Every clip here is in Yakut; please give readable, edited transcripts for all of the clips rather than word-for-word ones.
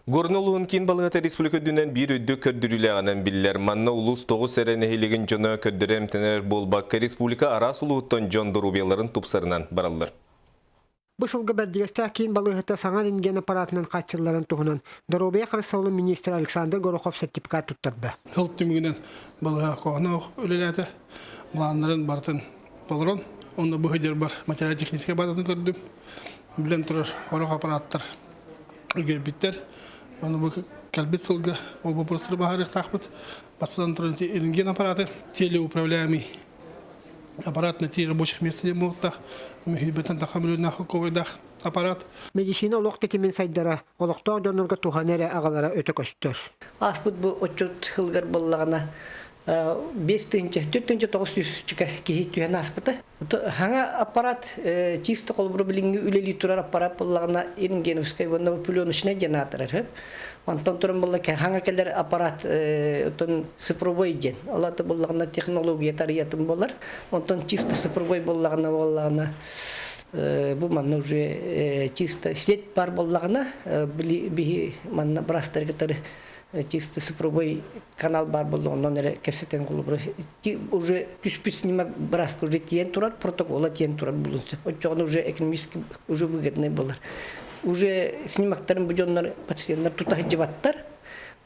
Горнай улууһун киин балыыһата республика үрдүнэн биир үрдүк көрдөрүүлээҕинэн биллэр. Манна улуус тоҕус эрэ нэһилиэгин дьоно көрдөрөр-эмтэнэр буолбакка, республика араас улууһуттан дьон доруобуйаларын тупсарынан бараллар. Бу сылга Бэрдьигэстээх киин балыыһата саҥа рентген аппаратынан хааччылларын туһунан доруобуйа харыстабылын министрэ Александр Горохов сертификат туттарда. Сыл түмүгүнэн балыыһа куһаҕана үлэлээтэ. Былааннарын барытын толорон, онно бу сылдьарбар материально-техническэй базатын көрдүм. Билэн турар орох аппараттар үгэрбиттэр. Ону бу кэлбит сылга ол боппуруостары баһаарыахтаахпыт. Бастатан туран рентген аппараты, телеуправляемый аппарат на три рабочих места диэн буолуохтаах. Мүһүйбэтэн таха миллионнаах ковайдаах аппарат. Медицина олох тэтимин сайдара, олохтоох дьоннорго туһаны эрэ аҕалара өтө көстөр. Ааспыт бу отчут сылгар буоллаҕына 5 900 киһи түһэн ааспыта. Хаҥа аппарат чисто холобура билиҥҥи үлэлии турар аппарат буоллаҕына рентгеновскай уонна пленочнай диэн аатырар сөп. Онтон туран буолла хаҥа кэлэр аппарат отон цифровой диэн. Ол аата буоллаҕына технология тарыйатын буолар. Онтон чисто цифровой буоллаҕына буоллаҕына бу манна уже чисто сеть бар буоллаҕына биһи манна бырастары кытары чисто цифровой канал бар буолла онон эрэ кэпсэтэн холобура уже түспүт снимок бырааска уже тиийэн турар протокола тиийэн турар булун сөп оччоҕуна уже экономически уже выгодный болар уже снимоктарын бу дьоннор пациенттар тута сылдьыбаттар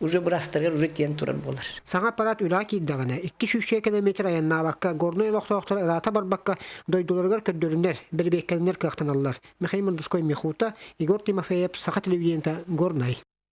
уже быраастарыгар уже тиийэн турар буолар. Саҥа аппарат үлэҕэ киирдэҕинэ, 200 километр айаннаабакка, Горнай олохтоохторо ыраата барбакка, дойдуларыгар көрдөрүнэр, бэрэбиэркэлэнэр кыахтаналлар. Михаил Мордовской Михута, Егор Тимофеев, Саха телевидениета, Горнай.